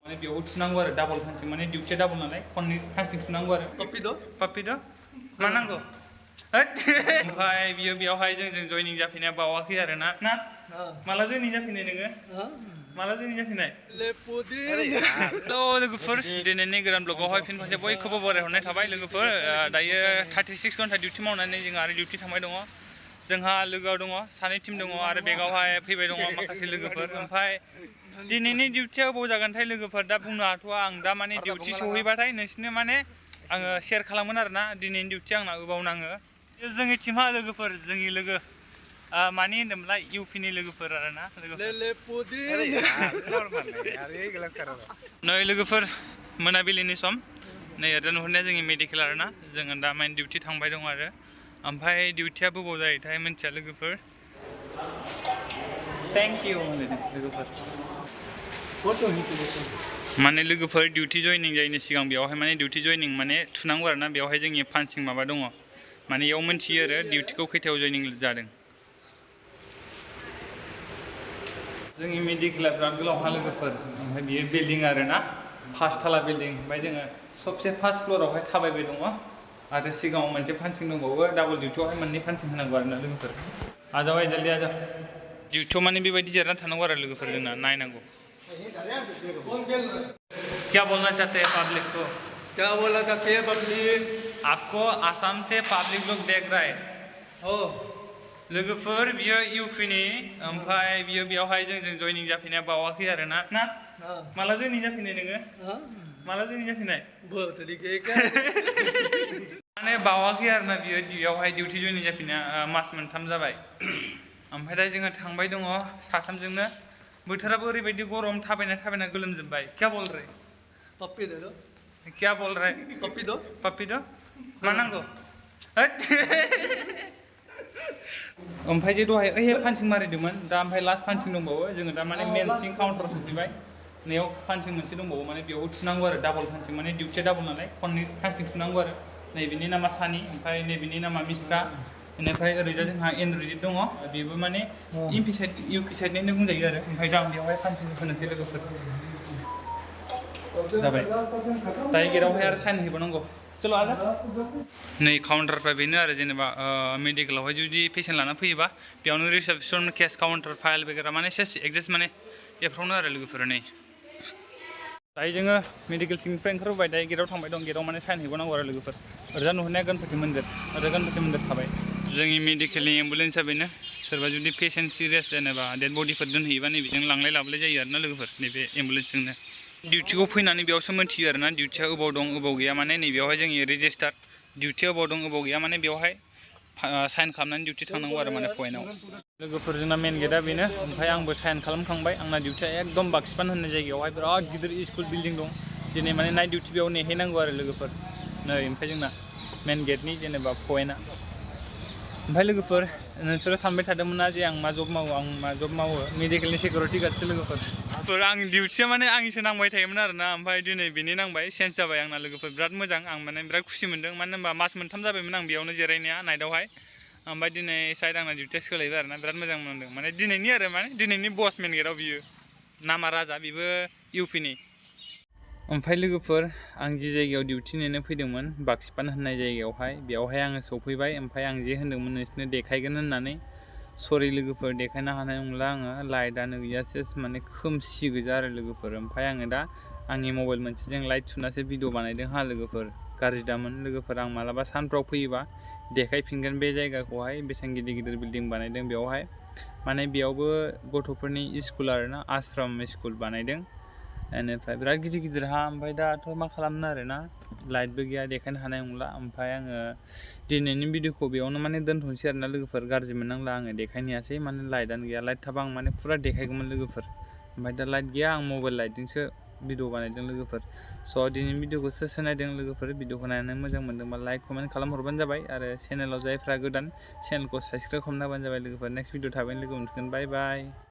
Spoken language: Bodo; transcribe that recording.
माने बेयाव थुनांगौ आरो डाबल पांचिं माने डिउटिया डाबल नालाय खननै पांचिं थुनांगौ आरो पाप्पिद' मा नांगौ ओमफ्राय बेयावहाय जोंजों जयनिं जाफैनाया बावाखै आरो ना माला जयनिं जाफैनाय नोङो माला जयनिं जाफैनाय लोगोफोर दिनैनि गोदान ब्लगावहाय फिन खनसे बयखौबो बरायहरनाय थाबाय लोगोफोर दायो 36 घन्टा डिउटि मावनानै जों आरो डिउटि थांबाय दङ जोंहा लोगोआव दङ सानै टिम दङ आरो बेगावहाय फैबाय दङ माखासे लोगोफोर ओमफ्राय दिनैनि डिउटिया अबाव जागोनथाय लोगोफोर दा बुंनो हाथ'आ आं दा माने डिउटि सहैबाथाय नोंसिनो माने आङो शेयार खालामगोन आरोना दिनैनि डिउटिया आंना अबाव नाङो जोंनि टिमहा लोगोफोर जोंनि लोगो मानि होनदोंमोनलाय इउपिनि लोगोफोर आरोना नै लोगोफोर मोनाबिलिनि सम नै ओरैनो नुहुरनाया जोंनि मेडिकेल आरोना जोङो दा माने डिउटि थांबाय दं आरो ओमफ्राय डिउटिया बबाव जायोथाय मिन्थिया लोगोफोर थेंक इउ लोगोफोर माने लोगोफोर डिउटि जयनिं जायैनि सिगां बेयावहाय माने डिउटि जयनिं माने थुनांगौ आरोना बेयावहाय जोंनि पान्चिं माबा दङ माने इयाव मोनथियो आरो डिउटिखौ खैथायाव जयनिं जादों जोंनि मेडिकेला बिराद गोलावहा लोगोफोर ओमफ्राय बियो बिल्डिं आरोना 5 थाला बिल्डिं ओमफ्राय जोङो सबसे फार्स्ट फ्ल'रावहाय थाबायबाय दङ आरो सिगाङाव मोनसे पान्चिं दंबावो डाबल डिउटियावहाय मोननै पान्चिं होनांगौ आरोना लोगोफोर आजाबाय जल्दि आजा डिउटियाव माने बेबायदि जिरायना थानांगौ आरो लोगोफोर जोंना नायनांगौ क्या बोलना चाहते हैं पब्लिक को क्या बोलना चाहते हैं पब्लिक आपको आसाम से पब्लिक लोग देख रहा है लोगोफोर बियो इउपिनि ओमफ्राय बियो बेयावहाय जोंजों जयनिं जाफैनाया बावाखै आरोना माला जयनिं जाफैनाय नोङो माला जयनिं जाफैनाय माने बावाखै आरोना बियो बेयावहाय डिउटि जयनिं जाफैनाया मास मोनथाम जाबाय ओमफ्राय दा जोङो थांबाय दङ साथामजोंनो बोथोराबो ओरैबायदि गरम थाबायना गोलोमजोबबाय क्या बोल रहे क्या बोल रहे पप्पिद' मा नांगौ ओमफ्राय जे दहाय ओइहे पान्चिं मारिदोंमोन दा ओमफ्राय लास्ट पान्चिं दंबावो जोङो दा माने मेन सिं काउन्टाराव सफैबाय नैयाव पान्चिं मोनसे दंबावो माने बेयाव थुनांगौ आरो डाबल पान्चिं माने डिउटिया डाबल नालाय खननै पान्चिं थुनांगौ आरो नैबेनि नामा सानि ओमफ्राय नैबेनि नामा मिस्रा बेनिफ्राय ओरैजा जोंहा एनरजित दङ बेबो माने इउपि साइडनिनो बुंजायो आरो ओमफ्राय दा बेयावहाय पान्चिं होनोसै लोगोफोर जाबाय दायो गेटआवहाय आरो साइन हैबावनांगौ चलो आजा नै काउन्टारफ्रा बेनो आरो जेनेबा मेडिकेलावहाय जुदि पेसेन्ट लाना फैयोबा बेयावनो रिसेपसन केस काउन्टार फाइल वगैरह माने सेस एगजेस्ट माने एफ्रावनो आरो लोगोफोर नै दायो जोङो मेडिकेल सिंनिफ्राय ओंखारबोबाय दायो गेटआव थांबाय दं गेटआव माने साइन हैबावनांगौ आरो लोगोफोर ओरैजा नुहुरनाया गणपति मन्दिर आरो गणपति मन्दिर थाबाय जोंनि मेडिकेलनि एम्बुलेन्सआ बेनो सोरबा जुदि पेसेन्ट सिरियास जेनेबा डेड बडिफोर दोनहैयोबा नैबेजों लांलाय लाबोलाय जायो आरोना लोगोफोर नैबे एम्बुलेन्सजोंनो डिउटिखौ फैनानै बेयावसो मोनथियो आरोना डिउटिया अबाव दं अबाव गैया माने नैबेयावहाय जोंनि रेजिस्टार डिउटिया अबाव दं अबाव गैया माने बेयावहाय साइन खालामनानै डिउटि थांनांगौ आरो माने पइन्टआव लोगोफोर जोंना मेन गेटआ बेनो ओमफ्राय आंबो साइन खालामखांबाय आंना डिउटिया एकदम बाक्सिपान होननाय जायगायावहाय बिराद गिदिर स्कुल बिल्डिं दं दिनै माने नाइट डिउटि बेयाव नेहैनांगौ आरो लोगोफोर नै ओमफ्राय जोंना मेन गेटनि जेनेबा पइन्टआ ओमफ्राय लोगोफोर नोंसोरो सानबाय थादोंमोन ना जे आं मा जब मावो मेडिकेलनि सिकिउरिटि गार्डसो लोगोफोर आं डिउटिया माने आंनिसो नांबाय थायोमोन आरोना ओमफ्राय दिनै बेनि नांबाय चेन्ज जाबाय आंना लोगोफोर बिराद मोजां आं माने बिराद खुसि मोनदों मानो होनबा मास मोनथाम जाबायमोन आं बेयावनो जिरायनाया नाइटआवहाय ओमफ्राय दिनै साइड आंना डिउटिया सोलायबाय आरोना बिराद मोजां मोनदों माने दिनैनि आरो माने दिनैनि बस मेन गेटआव बियो नामा राजा बेबो इउपिनि ओमफ्राय लोगोफोर आं जि जायगायाव डिउटि नेनो फैदोंमोन बाक्सिपान होननाय जायगायावहाय बेयावहाय आङो सफैबाय ओमफ्राय आं जे होन्दोंमोन नोंसोरनो देखायगोन होननानै सरि लोगोफोर देखायनो हानाय नंला आङो लाइटआनो गैया सेस माने खोमसि गोजा आरो लोगोफोर ओमफ्राय आङो दा आंनि मबाइल मोनसेजों लाइट थुनासो भिडिअ बानायदों हा लोगोफोर गाज्रि दामोन लोगोफोर आं मालाबा सानफ्राव फैयोबा देखायफिनगोन बे जायगाखौहाय बेसेबां गिदिर बिल्डिं बानायदों बेयावहाय माने बेयावबो गथ'फोरनि स्कुल आरोना आश्रम स्कुल बानायदों बेनिफ्राय बिराद गिदिर हा ओमफ्राय दाथ' मा खालामनो आरोना लाइटबो गैया देखायनो हानाय नंला ओमफ्राय आङो दिनैनि भिडिअखौ बेयावनो माने दोनथ'नोसै आरोना लोगोफोर गाज्रि मोननांला आङो देखायनो हायासै माने लाइटआनो गैया लाइट थाबा आं माने फुरा देखायगौमोन लोगोफोर ओमफ्राय दा लाइट गैया आं मबाइल लाइटजोंसो भिडिअ बानायदों लोगोफोर स' दिनैनि भिडिअखौ सोर नायदों लोगोफोर भिडिअखौ नायनानै मोजां मोनदोंबा लाइक कमेन्ट खालामहरबानो जाबाय आरो चेनेलाव जायफ्रा गोदान चेनेलखौ साबसक्राइब खालामना होबानो जाबाय लोगोफोर नेक्स्ट भिडिअ थाबैनो लोगो मोनगोन बाय बाय।